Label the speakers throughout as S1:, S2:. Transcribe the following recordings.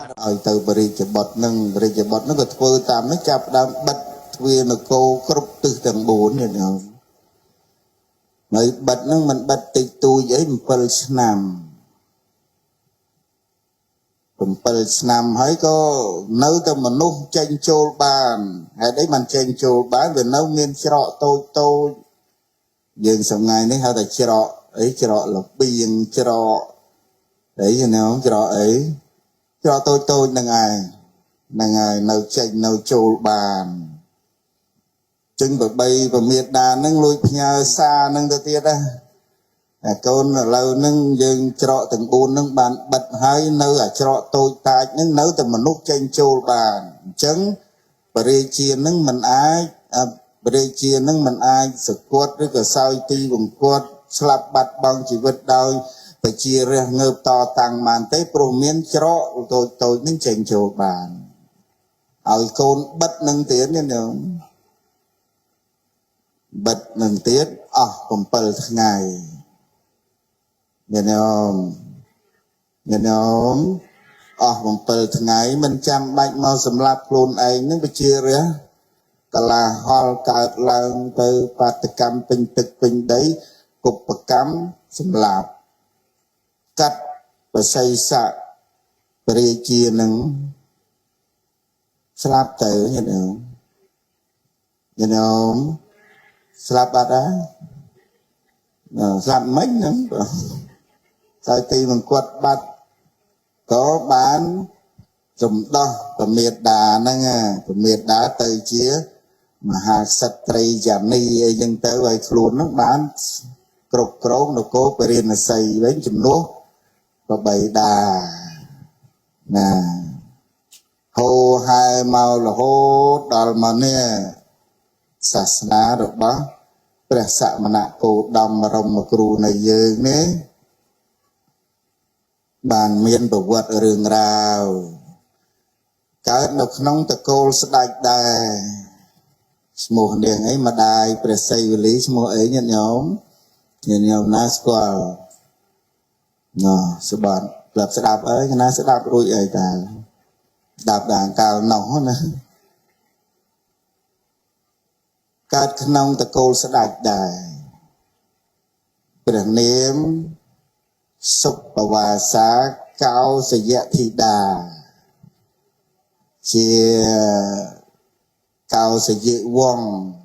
S1: ឲ្យទៅបរិជ្ជបុត្រនឹងបរិជ្ជបុត្រនឹងក៏ធ្វើតាមនេះចាប់ដើមបិទទ្វារនគរគ្រប់ទិសទាំង4នេះញោមហើយបិទនឹងមិនបិទតិចតួចអី7ឆ្នាំ7ឆ្នាំហើយក៏នៅតែមនុស្សចេញចូលបានហេតុអីបានចេញចូលបានវានៅមានច្រកតូចតូចយើងសម្ងាយនេះហៅថាច្រកអីច្រកលបៀងច្រកអីណាច្រកអីច្រកតូចតូចហ្នឹងឯងហ្នឹងហើយនៅចេញនៅចូលបានចឹងបបីពមេដាហ្នឹងលួចផ្ញើសារហ្នឹងទៅទៀតណាអាកូនឥឡូវហ្នឹងយើងច្រកទាំង4ហ្នឹងបានបិទហើយនៅអាច្រកតូចតាចហ្នឹងនៅតែមនុស្សចេញចូលបានអញ្ចឹងបរិជាហ្នឹងមិនអាចបរិជាហ្នឹងមិនអាចសគត់ឬក៏សោយទីវង្គតស្លាប់បាត់បង់ជីវិតដោយបជារះងើបតតាំងបានទេព្រោះមានច្រកតូចតូចហ្នឹងចេញចូលបានឲ្យកូនបិទនឹងទៀតនេះញោមបិទនឹងទៀតអស់7ថ្ងៃញាតិញោមញាតិញោមអស់7ថ្ងៃមិនចាំបាច់មកសម្លាប់ខ្លួនឯងនឹងបជារះកលាហលកើតឡើងទៅបាតកម្មពេញទឹកពេញដីគុបកម្មសម្លាប់កាត់បស័យស័កព្រះរាជានឹងស្លាប់ទៅញាតិញោមញាតិញោមស្លាប់បាត់ហើយស្លាប់មិញហ្នឹងតែទីមង្គតបាត់ក៏បានសំដោះពមេដាហ្នឹងពមេដាទៅជាមហាក្សត្រីយានីអីចឹងទៅឲ្យខ្លួនហ្នឹងបានគ្រប់គ្រងនគរពរាណសីវិញជំនួសបបីដាណាហូហែមករហូតដល់មកនេះសាសនារបស់ព្រះសមណគោតមរមគ្រូនៃយើងនេះបានមានប្រវត្តិរឿងរ៉ាវកើតនៅក្នុងតកូលស្ដេចដែរឈ្មោះនាងអីម្ដាយព្រះសីវលីឈ្មោះអីញាតិញោមញាតិញោមណាស្គាល់ណោះស្បាត់ប្រាប់ស្ដាប់អើយណាស្ដាប់រួចអីតាស្ដាប់ដល់កាលនោះណាកើតក្នុងតកូលស្ដេចដែរព្រះនាមសុបវាសាកោសយធីតាជាកោសយវង្ស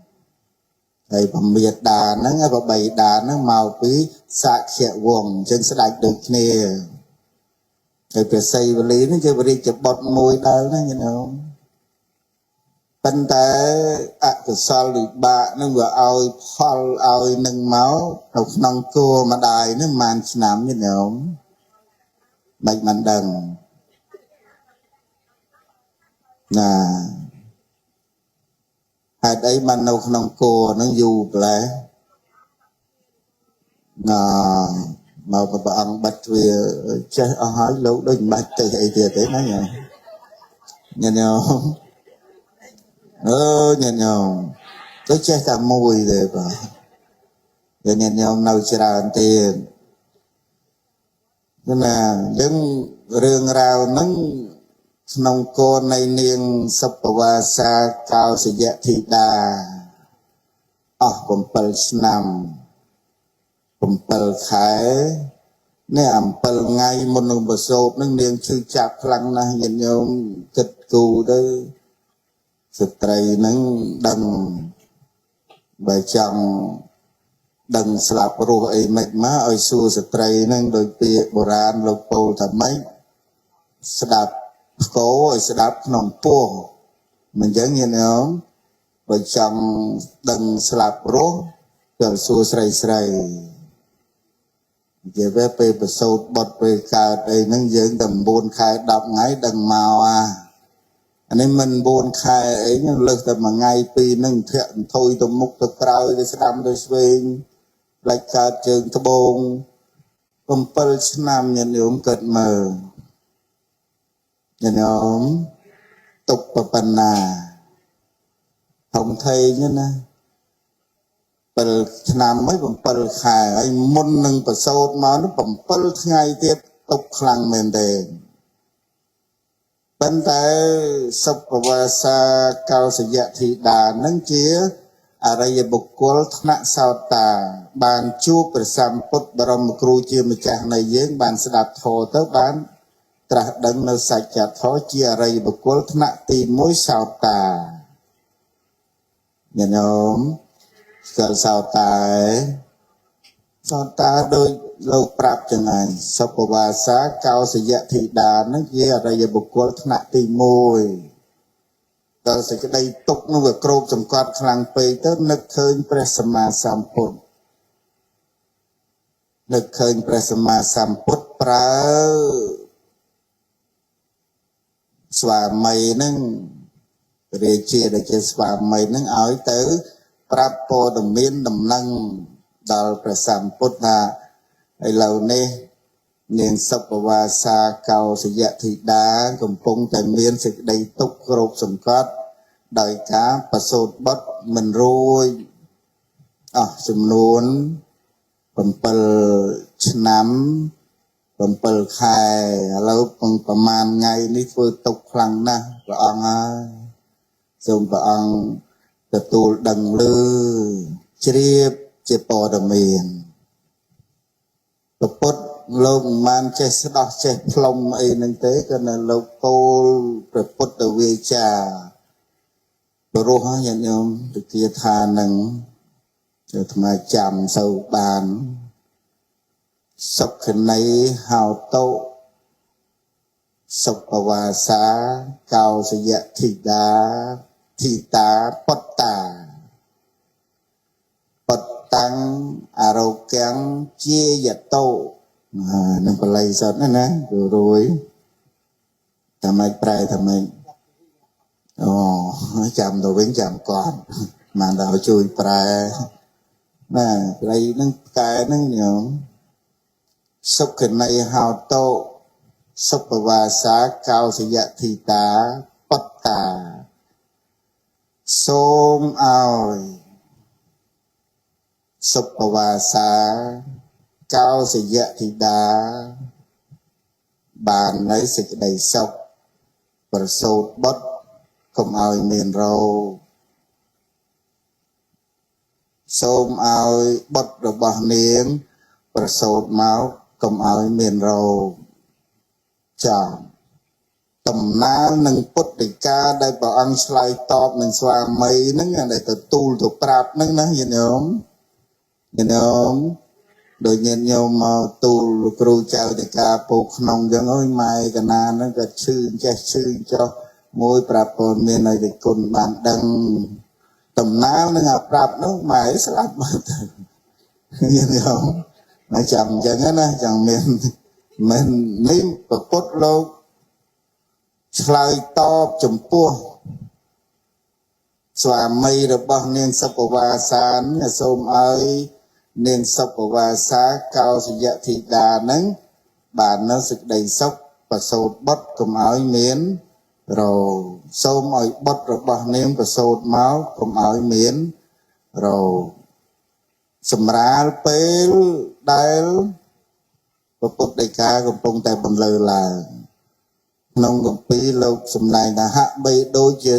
S1: ហើយពមេដាហ្នឹងបបីដាហ្នឹងមកពីសាក្យវង្សអញ្ចឹងស្ដេចដូចគ្នាហើយព្រះសីវលីហ្នឹងជារាជបុត្រមួយដែរណាញាតិញោមប៉ុន្តែអកុសលវិបាកហ្នឹងវាឲ្យផលឲ្យនឹងមកនៅក្នុងគោម្ដាយហ្នឹងប្រហែលឆ្នាំញាតិញោមមិនបានដឹងណាហេតុអីបាននៅក្នុងគោហ្នឹងយូរប្លែណាមកព្រះអង្គបិទទ្វារចេះអស់ហើយលោកដូចមិនបាច់ទេអីទៀតទេណាញាតិញោមអើញាតិញោមទៅចេះតែមួយទេបាទញាតិញោមនៅច្រើនទៀតណាអញ្ចឹងរឿងរ៉ាវហ្នឹងក្នុងកូននៃនាងសុបវាសាកោសយធីតាអស់7ឆ្នាំ7ខែនេះ7ថ្ងៃមុននឹងប្រសូតនឹងនាងឈឺចាប់ខ្លាំងណាស់ញាតិញោមគិតគូទៅស្ត្រីនឹងដឹងបើចង់ដឹងស្លាប់រស់អីមិនមកឲ្យសួរស្ត្រីនឹងដោយពាក្យបុរាណលោកពោលថាម៉េចស្ដាប់ផ្គោឲ្យស្ដាប់ក្នុងពោះមិនចឹងញាតិញោមបើចង់ដឹងស្លាប់រស់ទៅសួរស្រីស្រីនិយាយទៅពេលប្រសូតបុត្រពេលកើតអីហ្នឹងយើងតែ9ខែ10ថ្ងៃដឹងមកអានេះមិន9ខែអីហ្នឹងលើសតែមួយថ្ងៃពីរហ្នឹងធាក់ថុយទៅមុខទៅក្រោយទៅស្ដាំទៅឆ្វេងផ្លេចកើតជើងត្បូង7ឆ្នាំញាតិញោមគិតមើលញាតិញោមទុកប៉ុណ្ណាធំធេងណា7ឆ្នាំហើយ7ខែហើយមុននឹងប្រសូតមកនោះ7ថ្ងៃទៀតទុកខ្លាំងមែនទេ ប៉ុន្តែសុពវាសាកោសយធីតានឹងជាអរិយបុគ្គលថ្នាក់សោតាបានជួបព្រះសម្ពុទ្ធបរមគ្រូជាម្ចាស់នៃយើងបានស្ដាប់ធម៌ទៅបានត្រាស់ដឹងនៅសច្ចធម៌ជាអរិយបុគ្គលថ្នាក់ទី1សោតាញាតិញោមស្គាល់សោតាសោតាដោយលោកប្រាប់ចឹងហើយសុពវាសាកោសយធីតានឹងជាអរិយបុគ្គលថ្នាក់ទី1ដល់សេចក្តីទុកនោះវាគ្របសង្កត់ខ្លាំងពេកទៅនឹកឃើញព្រះសម្មាសម្ពុទ្ធនឹកឃើញព្រះសម្មាសម្ពុទ្ធប្រើស្វាមីនឹងរាជាដែលជាស្វាមីនឹងឲ្យទៅប្រាប់ព័ត៌មានដំណឹងដល់ព្រះសម្ពុទ្ធថាឥឡូវនេះនាងសុពវាសាកោសយធីតាកំពុងតែមានសេចក្តីទុក្ខគ្របសង្កត់ដោយការប្រសូតបុត្រមិនរួចអស់ចំនួន7ឆ្នាំ7ខែឥឡូវប្រហែលថ្ងៃនេះធ្វើទុក្ខខ្លាំងណាស់ព្រះអង្គហើយសូមព្រះអង្គទទួលដឹងឮជ្រាបជាព័ត៌មានព្រះពុទ្ធលោកមិនបានចេះស្ដោះចេះផ្លុំអីនឹងទេក៏នៅលោកពោលព្រះពុទ្ធវាចាព្រោះញាតិញោមវិទ្យាថានឹងអាត្មាចាំសូវបានសុខនៃហោតុសុពវាសាកោសយធីតាធីតាបត្តាបត្តាំងអរោគំជាយតោនឹងបល័យសុទ្ធណាណាគឺរួយតែមិនប្រែតែមិនអូចាំទៅវិញចាំគាត់បានដល់ជួយប្រែណាប្តីនឹងកែនឹងញោមសុខនៃហោតោសុពវាសាកោសយធីតាបត្តាសូមឲ្យសុពវាសាកោសយធីតាបាននៅសេចក្តីសុខប្រសូតបុត្រកុំឲ្យមានរោគសូមឲ្យបុត្ររបស់នាងប្រសូតមកកុំឲ្យមានរោគចំតំណាលនឹងពុទ្ធិកាដែលព្រះអង្គឆ្លើយតបនឹងស្វាមីហ្នឹងដែលទៅទូលទៅប្រាប់ហ្នឹងណាញាតិញោមញាតិញោមដោយញាតិញោមមកទូលគ្រូចៅតិកាពោក្នុងចឹងអើយម៉ែកណាហ្នឹងក៏ឈឺចេះឈឺចុះមួយប្រាប់ព័ត៌មានឲ្យតែគុណបានដឹងតំណាលនឹងអាប្រាប់នោះម៉ែស្លាប់មកទៅញាតិញោមមកចាំអញ្ចឹងណាចង់មានមិននេះព្រះពុទ្ធលោកឆ្លើយតបចំពោះស្វាមីរបស់នាងសុពវាសានសូមឲ្យនាងសុពវាសាកោសយធីតានឹងបាននៅសេចក្តីសុខប្រសូតបុត្រកុំឲ្យមានរោគសូមឲ្យបុត្ររបស់នាងប្រសូតមកកុំឲ្យមានរោគសម្រាលពេលដែលព្រះពុទ្ធដីកាកំពុងតែបន្លឺឡើងក្នុងគម្ពីរលោកសម្ដែងថាហាក់បីដូចជា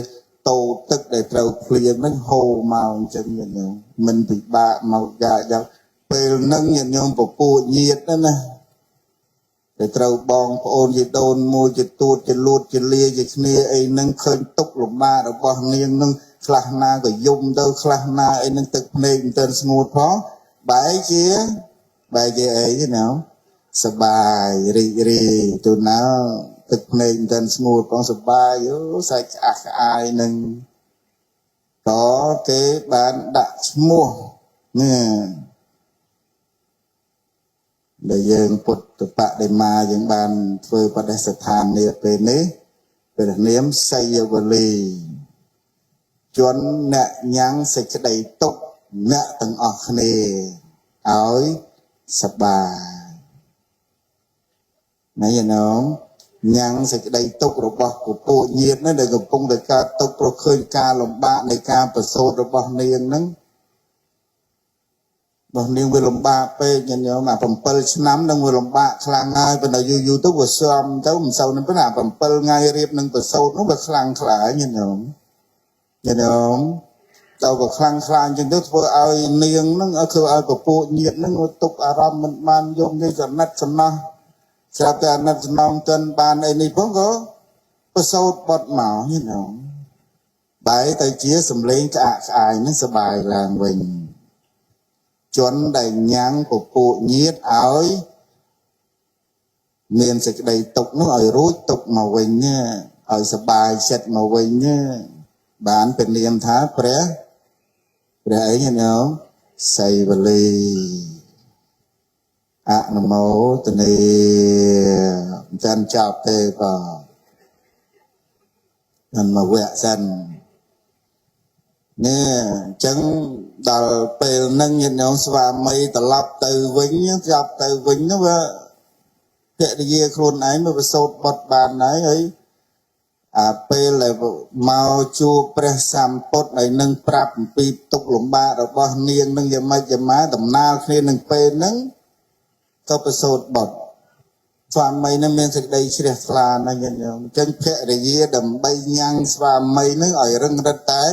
S1: តោទឹកដែលត្រូវភ្លៀងហ្នឹងហូរមកអញ្ចឹងញាតិញោមមិនពិបាកមកយ៉ាយ៉ាងពេលហ្នឹងញាតិញោមពពួកញាតិណាដែលត្រូវបងប្អូនជាដូនមួយជាទួតជាលួតជាលាជាគ្នាអីហ្នឹងឃើញទុកលំបាករបស់នាងហ្នឹងខ្លះណាក៏យំទៅខ្លះណាអីហ្នឹងទឹកភ្នែកមិនទាន់ស្ងួតផងបែរជាអីទេណាសបាយរីករាយទូណាទឹកភ្នែកមិនទាន់ស្ងួតផងសបាយអូសាច់ក្អាស់ក្អាយនឹងក៏គេបានដាក់ឈ្មោះនេះដែលយើងពុទ្ធបដិមាយើងបានធ្វើបដិស្ថាននាពេលនេះព្រះនាមសីយវលីជនអ្នកញ៉ាំងសេចក្តីទុក្ខអ្នកទាំងអស់គ្នាឲ្យសប្បាយណាយណងញ៉ាំងសេចក្តីទុក្ខរបស់ពពួកញាតិហ្នឹងដែលកំពុងតែកើតទុក្ខព្រោះឃើញការលំបាកនៃការប្រសូតរបស់នាងហ្នឹង របស់នាងវាលំបាកពេកញាតិញោមអា7ឆ្នាំនឹងវាលំបាកខ្លាំងហើយប៉ុន្តែយូរយូរទៅវាស៊ាំទៅមិនសូវនឹងប៉ុន្តែអា7ថ្ងៃរៀបនឹងប្រសូតនោះវាខ្លាំងខ្លាញាតិញោមញាតិញោមទៅវាខ្លាំងខ្លាអញ្ចឹងទៅធ្វើឲ្យនាងនឹងធ្វើឲ្យពពួកញាតិនឹងទុកអារម្មណ៍មិនបានយកនេះសណិតសំណោះស្រាប់តែអាណិតសំណងទិនបានអីនេះផងក៏ប្រសូតបត់មកញាតិញោមបែរទៅជាសំលេងក្អាកក្អាយនឹងសបាយឡើងវិញជនដែលញ៉ាំងពពួកញាតឲ្យមានសេចក្តីទុកនោះឲ្យរួចទុកមកវិញឲ្យសបាយចិត្តមកវិញបានពនាមថាព្រះព្រះអីញោមសីវលីអនុមោទនីមិនចាំចប់ទេបាទមិនមកវគ្គសិននេះអញ្ចឹងដល់ពេលហ្នឹងញាតិញោមស្វាមីត្រឡប់ទៅវិញចាប់ទៅវិញនោះវាភរិយាខ្លួនឯងមកប្រសូតបុត្របានហើយហើយអាពេលដែលមកជួបព្រះសម្ពុទ្ធហើយនឹងប្រាប់អំពីទុក្ខលំបាករបស់នាងនឹងយ៉ាងម៉េចយ៉ាងម៉ាដំណើរគ្នានឹងពេលហ្នឹងក៏ប្រសូតបុត្រស្វាមីនឹងមានសេចក្តីជ្រះថ្លាណាស់ញាតិញោមអញ្ចឹងភរិយាដើម្បីញ៉ាំងស្វាមីនឹងឲ្យរឹងរិតតែ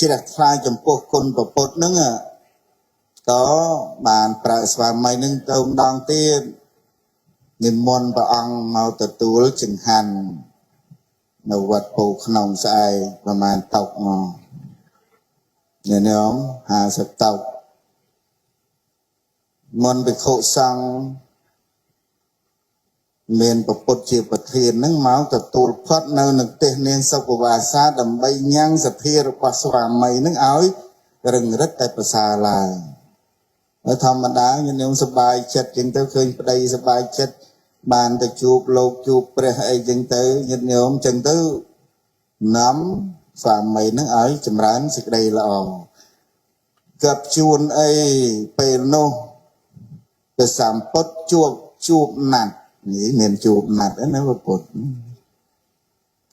S1: ជ្រះថ្លាចំពោះគុណព្រះពុទ្ធនឹងក៏បានប្រើស្វាមីនឹងទៅម្ដងទៀតនិមន្តព្រះអង្គមកទទួលចង្ហាន់នៅវត្តពោក្នុងស្អែកប្រហែលតុកមកញាតិញោម50តុកមន្តភិក្ខុសង្ឃមានពពុទ្ធជាប្រធាននឹងមកទទួលផុតនៅនឹងផ្ទះនាងសុពវាសាដើម្បីញ៉ាំងសទ្ធារបស់ស្វាមីនឹងឲ្យរឹងរិតតែប្រសើរឡើងហើយធម្មតាញាតិញោមសប្បាយចិត្តជាងទៅឃើញប្តីសប្បាយចិត្តបានទៅជួបលោកជួបព្រះអីចឹងទៅញាតិញោមចឹងទៅនាំស្វាមីនឹងឲ្យចម្រើនសេចក្តីល្អកាប់ជួនអីពេលនោះព្រះសម្ពុទ្ធជួបណាត់នេះមានជួបណាត់ណាពុទ្ធ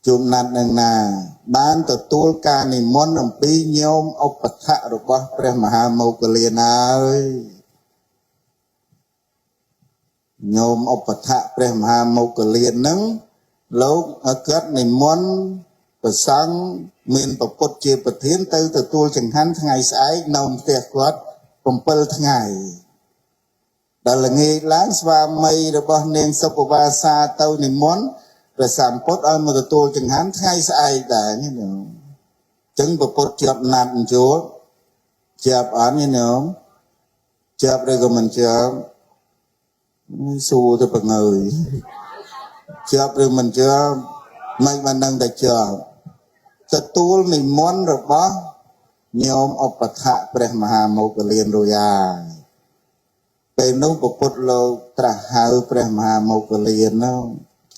S1: ជួបណាត់នឹងណាបានទទួលការនិមន្តអំពីញោមឧបថៈរបស់ព្រះមហាមោគលានហើយញោមឧបថៈព្រះមហាមោគលាននឹងលោកគាត់និមន្តព្រះសង្ឃមានពពុទ្ធជាប្រធានទៅទទួលចង្ហាន់ថ្ងៃស្អែកនៅផ្ទះគាត់7ថ្ងៃដល់ល្ងាចឡើងស្វាមីរបស់នាងសុពវាសាទៅនិមន្តព្រះសម្ពុទ្ធឲ្យមកទទួលចង្ហាន់ថ្ងៃស្អែកដែរញោមអញ្ចឹងពពុទ្ធជាប់ណាត់ជួបជាប់អត់ញោមជាប់ឬក៏មិនជាប់សួរទៅបង្ើយជាប់ឬមិនជាប់មិនបានដឹងតែជាប់ទទួលនិមន្តរបស់ញោមឧបថៈព្រះមហាមោគលានរួចហើយពេលនោះពពុទ្ធលោកត្រាស់ហៅព្រះមហាមោគលាននោះ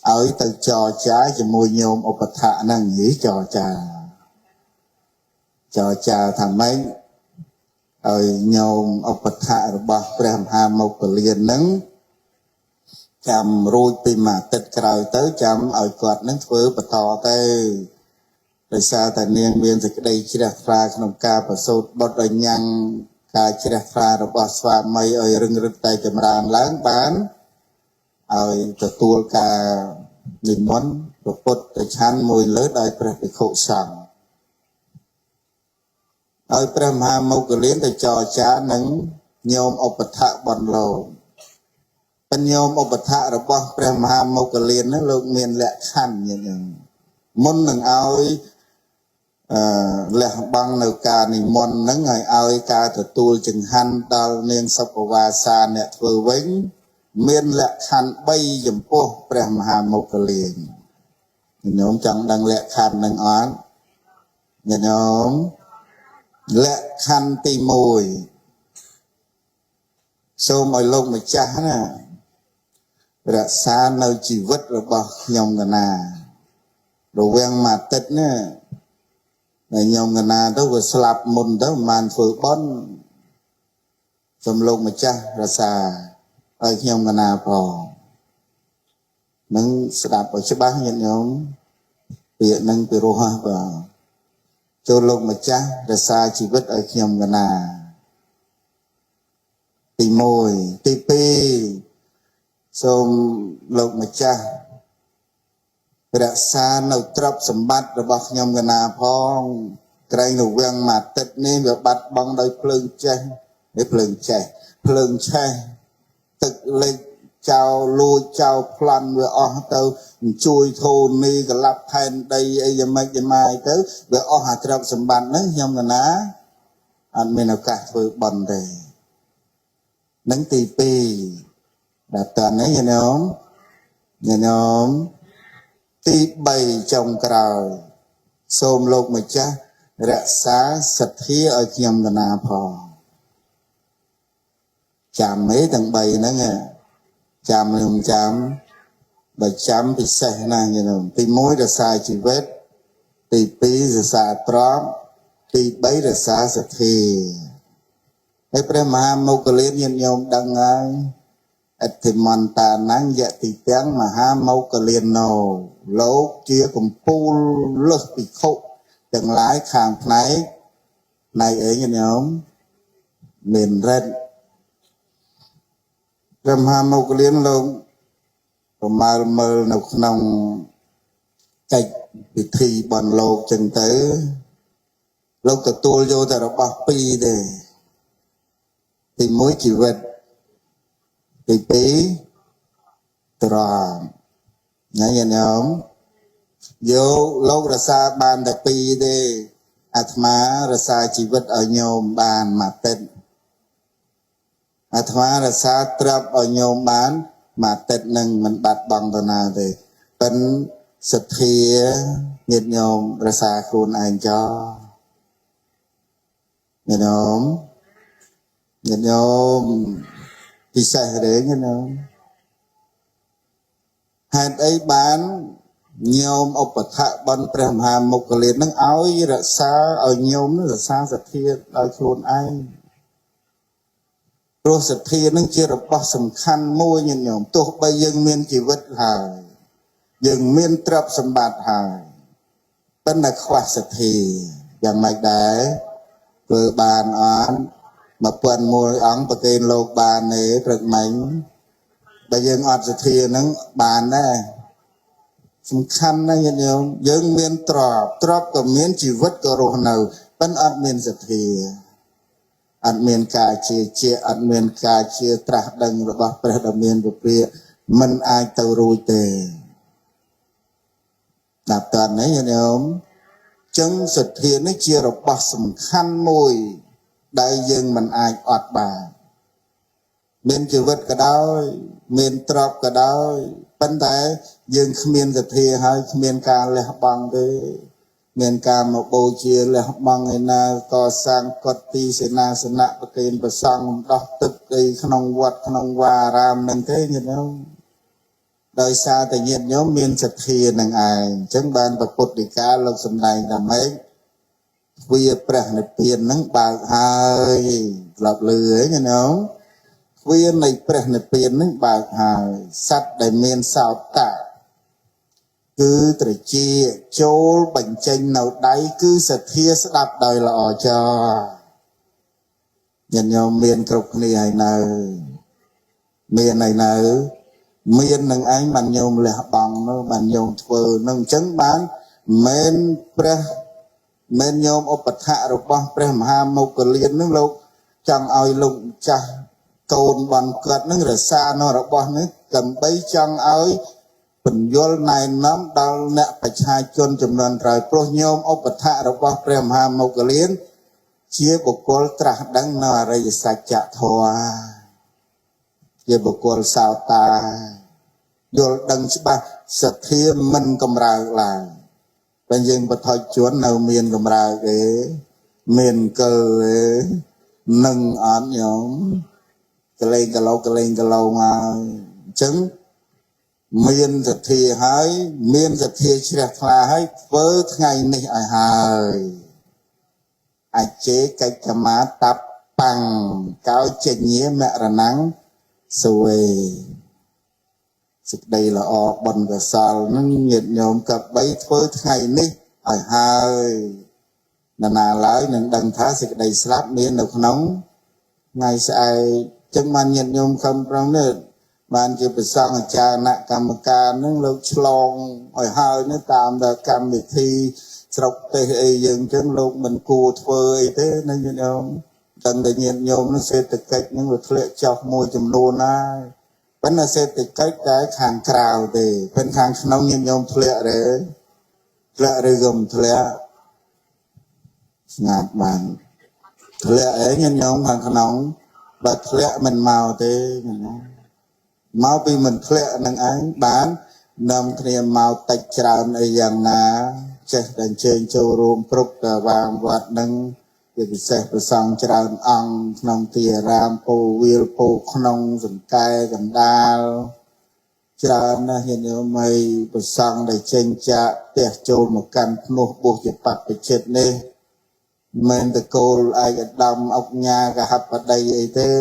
S1: ឲ្យទៅចរចាជាមួយញោមឧបថៈហ្នឹងនិយាយចរចាថាម៉េចឲ្យញោមឧបថៈរបស់ព្រះមហាមោគលានហ្នឹងចាំរួចពីមួយអាទិត្យក្រោយទៅចាំឲ្យគាត់នឹងធ្វើបន្តទៅដោយសារតែនាងមានសេចក្តីជ្រះថ្លាក្នុងការប្រសូតបុត្រឲ្យញ៉ាំងការជ្រះថ្លារបស់ស្វាមីឲ្យរឹងរិតតែចម្រើនឡើងបានឲ្យទទួលការនិមន្តព្រះពុទ្ធឆាន់មួយលើដោយព្រះភិក្ខុសង្ឃឲ្យព្រះមហាមោគលានទៅចរចានឹងញោមឧបថៈបនលោកបញ្ញោមឧបថៈរបស់ព្រះមហាមោគលានហ្នឹងលោកមានលក្ខខណ្ឌយ៉ាងហ្នឹងមុននឹងឲ្យលះបង់នៅការនិមន្តហ្នឹងឲ្យឲ្យការទទួលចង្ហាន់ដល់នាងសុពវាសាអ្នកធ្វើវិញមានលក្ខខណ្ឌ3ចំពោះព្រះមហាមោគលានញោមចង់ដឹងលក្ខខណ្ឌនឹងអត់ញោមលក្ខខណ្ឌទី1សូមឲ្យលោកម្ចាស់ណារក្សានៅជីវិតរបស់ខ្ញុំកណារវាងមួយអាទិត្យណាតែខ្ញុំកណាទៅវាស្លាប់មុនទៅមិនបានធ្វើបុណ្យសូមលោកម្ចាស់រក្សាឲ្យខ្ញុំកណាផងនឹងស្ដាប់ឲ្យច្បាស់ញាតិញោមពាក្យនឹងពីរោះហ៎បាទចូលលោកម្ចាស់រក្សាជីវិតឲ្យខ្ញុំកណា ទី1ទី2សូមលោកម្ចាស់រក្សានៅទ្រព្យសម្បត្តិរបស់ខ្ញុំកណាផងក្រែងរវាងមួយអាទិត្យនេះវាបាត់បង់ដោយភ្លើងចេះនេះភ្លើងចេះភ្លើងឆេះទឹកលិចចោលលួចចោលប្លន់វាអស់ទៅជួយធូនីកលាប់ផែនដីអីយ៉ាងម៉េចយ៉ាងម៉ាយទៅវាអស់អាទ្រព្យសម្បត្តិហ្នឹងខ្ញុំកណាអត់មានឱកាសធ្វើបុណ្យទេនឹងទី2ដល់តនេះញោមញោមទី3ចុងក្រោយសូមលោកម្ចាស់រក្សាសទ្ធាឲ្យខ្ញុំកណាផងចាំទេទាំង3ហ្នឹងចាំខ្ញុំចាំបើចាំពិសេសណាស់ញោមទី1រក្សាជីវិតទី2រក្សាទ្រព្យទី3រក្សាសទ្ធាហើយព្រះមហាមោគលានញាតិញោមដឹងហើយអធិមន្តានំយតិទាំងមហាមោគលានោលោកជាកំពូលលឹះភិក្ខុទាំងឡាយខាងផ្នែកផ្នែកអីញាតិញោមមានរិទ្ធព្រះមហាមោគលានលោកប្រមើលមើលនៅក្នុងកិច្ចពិធីបុណ្យលោកចឹងទៅលោកទទួលយកតែរបស់ពីរទេទី1ជីវិតទី2ទ្រព្យណាញាតិញោមយកលោករក្សាបានតែពីរទេអាត្មារក្សាជីវិតឲ្យញោមបានមួយអាទិត្យអាត្មារក្សាទ្រព្យឲ្យញោមបានមួយអាទិត្យនឹងមិនបាត់បង់ទៅណាទេប៉ិនសទ្ធាញាតិញោមរក្សាខ្លួនឯងចោលញាតិញោមញាតិញោមពិសេសទេញាតិញោមហេតុអីបានញោមឧបថៈបុណ្យព្រះមហាមោគលាននឹងឲ្យរក្សាឲ្យញោមនឹងរក្សាសទ្ធាដោយខ្លួនឯងព្រោះសទ្ធានឹងជារបស់សំខាន់មួយញាតិញោមទោះបីយើងមានជីវិតហើយយើងមានទ្រព្យសម្បត្តិហើយប៉ុន្តែខ្វះសទ្ធាយ៉ាងម៉េចដែរធ្វើបានអត់1001អង្គប្រគេនលោកបានទេព្រឹកមិញបើយើងអត់សទ្ធានឹងបានដែរសំខាន់ណាស់ញាតិញោមយើងមានទ្រព្យទ្រព្យក៏មានជីវិតក៏រស់នៅប៉ុន្តែអត់មានសទ្ធាអត់មានការជាជាអត់មានការជាត្រាស់ដឹងរបស់ព្រះដ៏មានពព្រាមិនអាចទៅរួចទេដល់តនេះញាតិញោមចឹងសទ្ធានេះជារបស់សំខាន់មួយដែលយើងមិនអាចអត់បានមានជីវិតក៏ដោយមានទ្រព្យក៏ដោយប៉ុន្តែយើងគ្មានសទ្ធាហើយគ្មានការលះបង់ទេមានការមកបូជាលះបង់ឯណាកសាងកុដិសេនាសនៈប្រគេនព្រះសង្ឃដោះទឹកអីក្នុងវត្តក្នុងវាអារាមនឹងទេញាតិញោមដោយសារតែញាតិញោមមានសទ្ធានឹងឯងអញ្ចឹងបានព្រះពុទ្ធដីកាលោកសម្ដែងថាម៉េចទ្វារព្រះនិព្វាននឹងបើកហើយធ្លាប់ឮហីញាតិញោមទ្វារនៃព្រះនិព្វាននឹងបើកហើយសត្វដែលមានសោតៈគឺត្រជាចូលបញ្ចេញនៅដៃគឺសទ្ធាស្ដាប់ដោយល្អចោញាតិញោមមានគ្រប់គ្នាហើយនៅមានហើយនៅមាននឹងឯងបានញោមលះបង់នោះបានញោមធ្វើនឹងអញ្ចឹងបានមិនព្រះមិនញោមឧបថៈរបស់ព្រះមហាមោគលាននឹងលោកចង់ឲ្យលោកម្ចាស់កូនបនគាត់នឹងរក្សានៅរបស់នេះដើម្បីចង់ឲ្យពន្យល់ណែនាំដល់អ្នកប្រជាជនចំនួនក្រោយព្រោះញោមឧបថៈរបស់ព្រះមហាមោគលានជាបុគ្គលត្រាស់ដឹងនៅអរិយសច្ចធម៌ជាបុគ្គលសោតាយល់ដឹងច្បាស់សទ្ធាមិនកម្រើកឡើងបើយើងបថុជននៅមានកម្រើកទេមានកើទេនឹងអត់ញោមកលែងកលោកលែងកលោមកអញ្ចឹងមានសទ្ធាហើយមានសទ្ធាជ្រះថ្លាហើយធ្វើថ្ងៃនេះឲ្យហើយអចេកិច្ចមាតបាំងកោជញ្ញាមរណੰសវេសេចក្តីល្អបុណ្យកុសលនឹងញាតិញោមក៏បីធ្វើថ្ងៃនេះឲ្យហើយនរណាឡើយនឹងដឹងថាសេចក្តីស្លាប់មាននៅក្នុងថ្ងៃស្អែក ចឹងបានញាតិញោមខំប្រឹងនេះបានជាប្រសង់អាចារ្យកម្មការនឹងលោកឆ្លងឲ្យហើយនេះតាមដល់កម្មវិធីស្រុកទេសអីយើងចឹងលោកមិនគួរធ្វើអីទេណាញាតិញោមដឹងតែញាតិញោមនឹងសេដ្ឋកិច្ចនឹងវាធ្លាក់ចុះមួយចំនួនហើយប៉ុន្តែសេដ្ឋកិច្ចតែខាងក្រៅទេប៉ុន្តែខាងក្នុងញាតិញោមធ្លាក់ទេធ្លាក់ឬក៏មិនធ្លាក់ស្ងាត់បានធ្លាក់អីញាតិញោមខាងក្នុងបើធ្លាក់មិនមកទេញាតិញោមមកពីមិនធ្លាក់នឹងឯងបាននាំគ្នាមកតិចច្រើនអីយ៉ាងណាចេះតែអញ្ជើញចូលរួមគ្រប់តាវាងវត្តនឹងជាពិសេសប្រសង់ច្រើនអង្គក្នុងទីអារាមពោវិលពោក្នុងសង្កែកណ្ដាលច្រើនណាស់ញាតិញោមហើយប្រសង់ដែលចេញចាកផ្ទះចូលមកកាន់ភ្នោះបួសជាបព្វជិតនេះមិនតកូលឯកឧត្តមអុកញ៉ាកហបតីអីទេ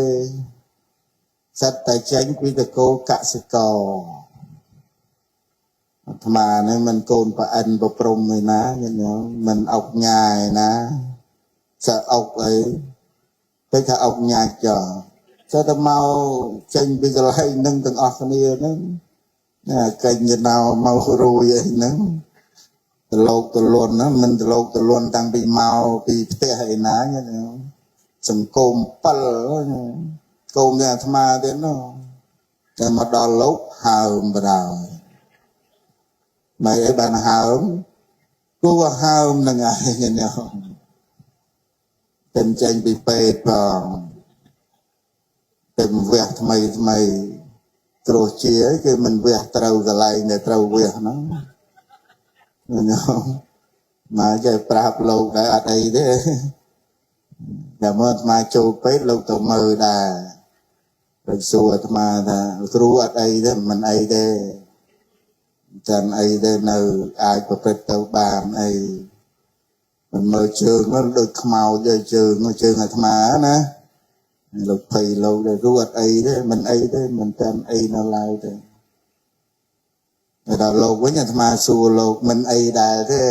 S1: សិតតែចេញពីតកូលកសិករអាត្មានេះមិនកូនប្រអិនប្រព្រំឯណាញាតិញោមមិនអុកញ៉ាឯណាសើអុកអីទៅថាអុកញ៉ាចោចុះទៅមកចេញពីកន្លែងនឹងទាំងអស់គ្នាហ្នឹងណាកេញណៅមករួយអីហ្នឹងតលោកតលន់ណាមិនតលោកតលន់តាំងពីមកពីផ្ទះឯណាញាតិញោមសង្គម7គោមនេះអាត្មាទៀតនោះតែមកដល់លោកហើមបរោមិនអីបានហើមគួរហើមនឹងឯងញាតិញោមតែចេញពីពេទ្យផងតែវះថ្មីថ្មីគ្រោះជាគេមិនវះត្រូវកន្លែងដែលត្រូវវះហ្នឹងញោមមកចេះប្រាប់លោកដែរអត់អីទេតែមកអាត្មាចូលពេទ្យលោកទៅមើលដែរទៅសួរអាត្មាថាគ្រូអត់អីទេមិនអីទេចាំអីទេនៅអាចប្រព្រឹត្តទៅបានអីមិនមើលជើងនោះដូចខ្មោចដូចជើងជើងអាត្មាណាលោកភ័យលោកដែរគ្រូអត់អីទេមិនអីទេមិនតាមអីនៅឡើយទេតែដល់លោកវិញអាត្មាសួរលោកមិនអីដែរទេ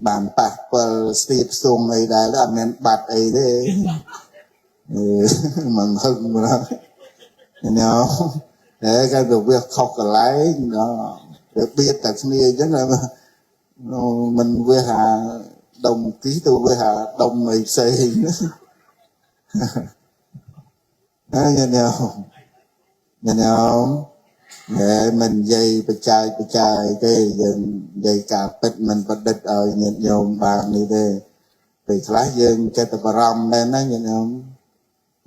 S1: បានប៉ះពិលស្ទាបស្ទងអីដែរអត់មានបាត់អីទេមិនហឹងមកញោមតែគេទៅវាខុសកន្លែងដល់វាបៀតតែគ្នាអញ្ចឹងមិនវាហាដុំគីទៅវាហាដុំអីផ្សេងណាញោមញោមតែមិននិយាយបច្ច័យបច្ច័យទេយើងនិយាយការពិតមិនប្រឌិតឲ្យញាតិញោមបាននេះទេពេលខ្លះយើងចិត្តបារម្ភដែរណាញាតិញោម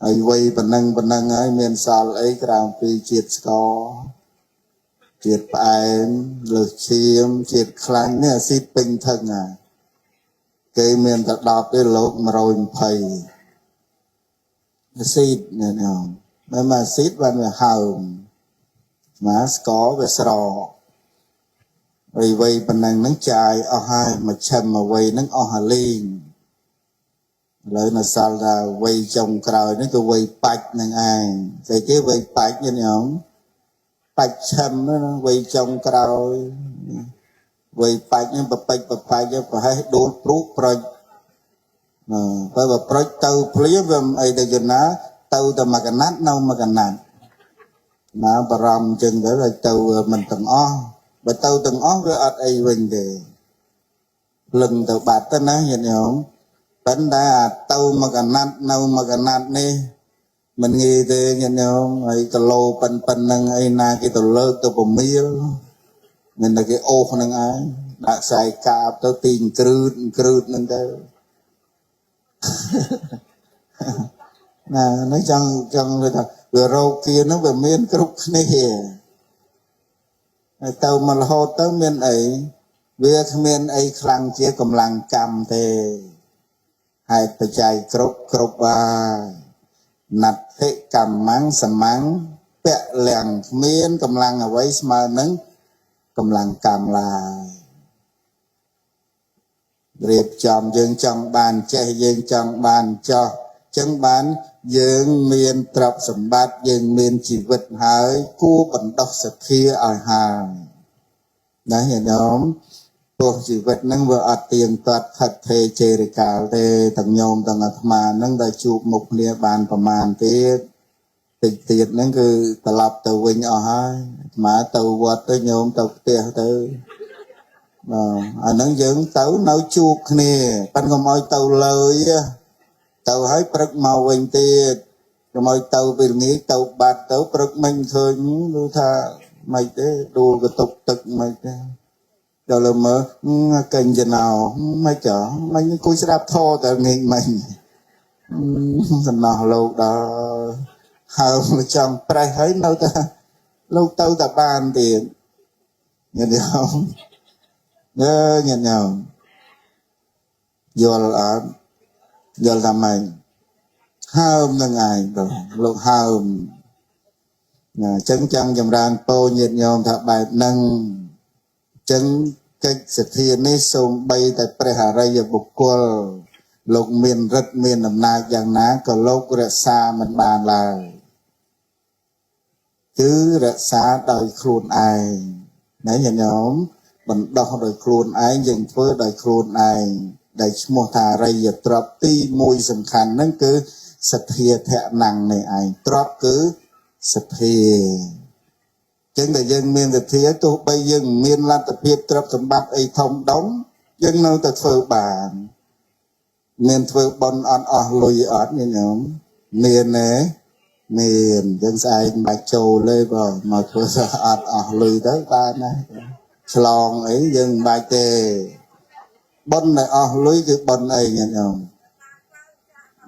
S1: ហើយវ័យប៉ុណ្ណឹងប៉ុណ្ណឹងហើយមានសល់អីក្រៅពីជាតិស្ករជាតិផ្អែមលើសឈាមជាតិខ្លាញ់នេះអាស៊ីតពេញធឹងណាគេមានតែ10ទេលោក120អាស៊ីតញាតិញោមមិនមកអាស៊ីតបានវាហើមមកស្ករវាស្រកវ័យប៉ុណ្ណឹងហ្នឹងចាយអស់ហើយមកឈឹមមកវ័យហ្នឹងអស់អាលីងឥឡូវនៅសល់ថាវ័យចុងក្រោយនេះគឺវ័យបាច់នឹងឯងស្អីគេវ័យបាច់ញាតិញោមបាច់ឈឹមហ្នឹងវ័យចុងក្រោយវ័យបាច់ហ្នឹងបពេចបបាច់ប្រហែសដួលព្រុសប្រុចបើបើប្រុចទៅភ្លាមវាមិនអីទៅយណាទៅតែមួយកណាត់នៅមួយកណាត់ណាបារម្ភចឹងទៅឲ្យទៅមិនទាំងអស់បើទៅទាំងអស់វាអត់អីវិញទេលឹងទៅបាត់ទៅណាញាតិញោមប៉ុន្តែអាទៅមួយកណាត់នៅមួយកណាត់នេះមិនងាយទេញាតិញោមហើយគីឡូប៉ុណ្ណឹងអីណាគេទៅលើកទៅពមៀលមានតែគេអូសហ្នឹងឯងដាក់ខ្សែកាបទៅទីងគ្រឺតគ្រឺតហ្នឹងទៅណានេះចង់ថាវារោគគាហ្នឹងវាមានគ្រប់គ្នាហើយទៅមករហូតទៅមានអីវាគ្មានអីខ្លាំងជាកម្លាំងកម្មទេហេតុបច្ច័យគ្រប់គ្រប់ហើយណដ្ឋិកម្មੰសមੰពលំគ្មានកម្លាំងអ្វីស្មើនឹងកម្លាំងកម្មឡើយរៀបចំយើងចង់បានចេះយើងចង់បានចោះចឹងបានយើងមានទ្រព្យសម្បត្តិយើងមានជីវិតហើយគួរបណ្ដោះសទ្ធាឲ្យហើយណាញាតិញោម ព្រោះជីវិតហ្នឹងវាអត់ទៀងទាត់ខិតថេរជេរកាលទេទាំងញោមទាំងអាត្មាហ្នឹងដែលជួបមុខគ្នាបានប្រមាណទៀតតិចទៀតហ្នឹងគឺត្រឡប់ទៅវិញអស់ហើយអាត្មាទៅវត្តទៅញោមទៅផ្ទះទៅបាទអាហ្នឹងយើងទៅនៅជួបគ្នាប៉ិនកុំឲ្យទៅលើយទៅហើយព្រឹកមកវិញទៀតកុំឲ្យទៅពេលល្ងាចទៅបាត់ទៅព្រឹកមិញឃើញឬថាមិនទេដួលកតុកទឹកមិនទេដល់លើមើលកញ្ចណោមិនចមិនគួយស្ដាប់ធរតែងាកមិញសំណោះលោកដល់ហើមចង់ប្រេះហើយនៅតែលោកទៅតែបានទៀតញាតិញោមញាតិញោមយល់អត់យល់ថាម៉េចហើមនឹងឯងបងលោកហើមណាអញ្ចឹងចង់ចម្រើនពោញាតិញោមថាបែបហ្នឹងអញ្ចឹងកិច្ចសទ្ធានេះសូម្បីតែព្រះអរិយបុគ្គលលោកមានឫទ្ធិមានអំណាចយ៉ាងណាក៏លោករក្សាមិនបានឡើយគឺរក្សាដោយខ្លួនឯងណាញាតិញោមបណ្ដោះដោយខ្លួនឯងយើងធ្វើដោយខ្លួនឯងដែលឈ្មោះថាអរិយទ្រព្យទី1សំខាន់ហ្នឹងគឺសទ្ធាធនំនេះឯងទ្រព្យគឺសទ្ធាចឹងតែយើងមានសទ្ធាទោះបីយើងមានលទ្ធភាពទ្រព្យសម្បត្តិអីធំដុំយើងនៅតែធ្វើបានមានធ្វើបុណ្យអត់អស់លុយអត់ញាតិញោមមានទេមានយើងស្អែកមិនបាច់ចូលទេបងមកធ្វើអត់អស់លុយទៅបានណាឆ្លងអីយើងមិនបាច់ទេបុណ្យដែលអស់លុយគឺបុណ្យអីញាតិញោម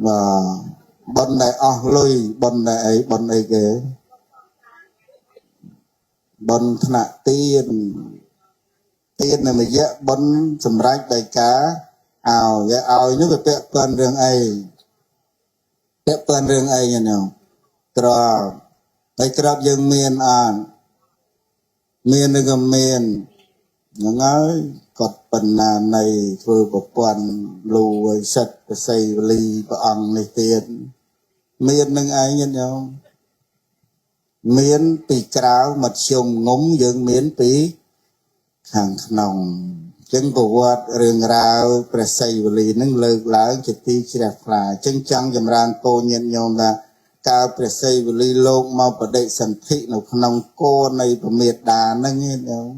S1: បាទបុណ្យដែលអស់លុយបុណ្យដែលអីបុណ្យអីគេបុណ្យថ្នាក់ទានទាននិយៈបុណ្យសម្រាប់ដោយការឲ្យឲ្យនោះវាពាក់ព័ន្ធរឿងអីពាក់ព័ន្ធរឿងអីញាតិញោមទ្រព្យហើយទ្រព្យយើងមានអត់មានឬក៏មានហ្នឹងហើយគាត់បណ្ណានៃធ្វើប្រព័ន្ធលូឲ្យសិទ្ធិសីវលីព្រះអង្គនេះទៀតមាននឹងឯងញាតិញោមមានពីក្រៅមធ្យមងុំយើងមានពីខាងក្នុងចឹងប្រវត្តិរឿងរ៉ាវព្រះសីវលីនឹងលើកឡើងជាទីជ្រះថ្លាចឹងចង់ចម្រើនពរញាតិញោមថាកាលព្រះសីវលីលោកមកបដិសន្ធិនៅក្នុងគោនៃពមេដាហ្នឹងញាតិញោម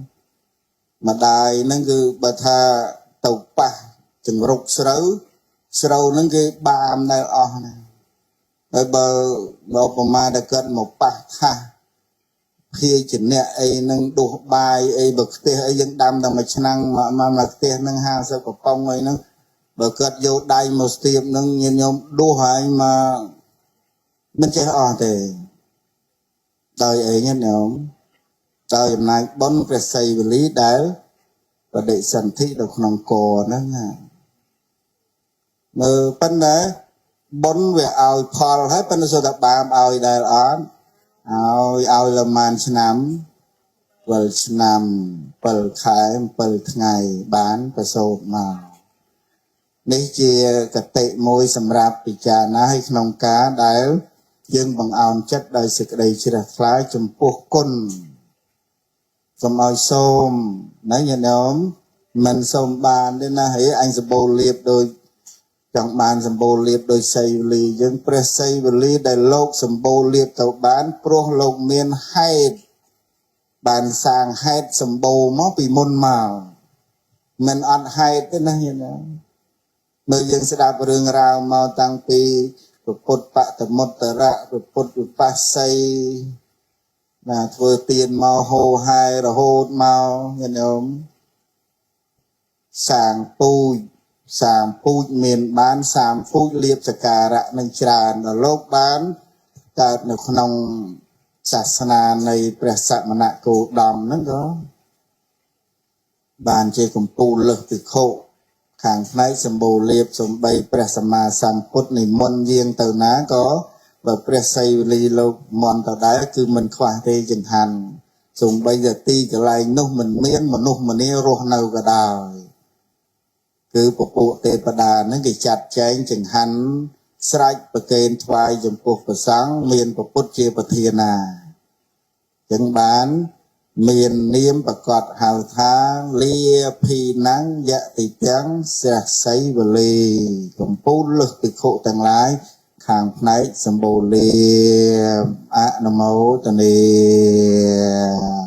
S1: ម្ដាយហ្នឹងគឺបើថាទៅប៉ះចង្រុកស្រូវស្រូវហ្នឹងគេបាមដែលអស់ណាហើយបើប្រមាណតែគាត់មកប៉ះថាសភាជនៈអីហ្នឹងដួសបាយអីបើខ្ទះអីយើងដាំតែមួយឆ្នាំងមួយខ្ទះហ្នឹង50កំប៉ុងអីហ្នឹងបើគាត់យកដៃមកស្ទាបហ្នឹងញាតិញោមដួសហើយមកមិនចេះអស់ទេដោយអីញាតិញោមដោយអំណាចបុណ្យព្រះសីវលីដែលបដិសន្ធិនៅក្នុងកហ្នឹងណាមើលប៉ុន្តែបុណ្យវាឲ្យផលហើយប៉ុន្តែសូត្របាមឲ្យដែលអត់ឲ្យលម៉ានឆ្នាំ7ឆ្នាំ7ខែ7ថ្ងៃបានប្រសូតមកនេះជាកតិមួយសម្រាប់ពិចារណាឲ្យក្នុងការដែលយើងបង្អោនចិត្តដោយសេចក្តីជ្រះថ្លាចំពោះគុណសូមឲ្យសូមណាញាតិញោមមិនសូមបានទេណាហេអញសម្បូរលៀបដោយចង់បានសម្បូរលៀបដោយសីវលីយើងព្រះសីវលីដែលលោកសម្បូរលៀបទៅបានព្រោះលោកមានហេតុបានសាងហេតុសម្បូរមកពីមុនមកមិនអត់ហេតុទេណាញាតិញោមមើលយើងស្ដាប់រឿងរ៉ាវមកតាំងពីព្រះពុទ្ធបតមុត្តរៈព្រះពុទ្ធវិបស្សីណាធ្វើទានមកហោហែរហូតមកញាតិញោមសាងពូជសាមពូជមានបានសាមពូជលៀបសការៈនឹងច្រើនដល់លោកបានកើតនៅក្នុងសាសនានៃព្រះសមណគោតមហ្នឹងក៏បានជាកំពូលលើសភិក្ខុខាងផ្នែកសម្បូរលៀបសំបីព្រះសម្មាសម្ពុទ្ធនិមន្តយាងទៅណាក៏បើព្រះសីវលីលោកមន្តទៅដែរគឺមិនខ្វះទេចង្ហាន់សំបីតែទីកន្លែងនោះមិនមានមនុស្សម្នារស់នៅក៏ដោយគឺពពួកទេវតាហ្នឹងគេចាត់ចែងចង្ហាន់ស្រេចប្រគេនថ្វាយចំពោះព្រះសង្ឃមានព្រះពុទ្ធជាប្រធានាចឹងបាន មាននាមប្រកបហៅថាលាភីណੰយតិទាំងស្រះសីវលីកំពូលលឹះភិក្ខុទាំងឡាយខាងផ្នែកសម្បូរលាភអនុមោទនា។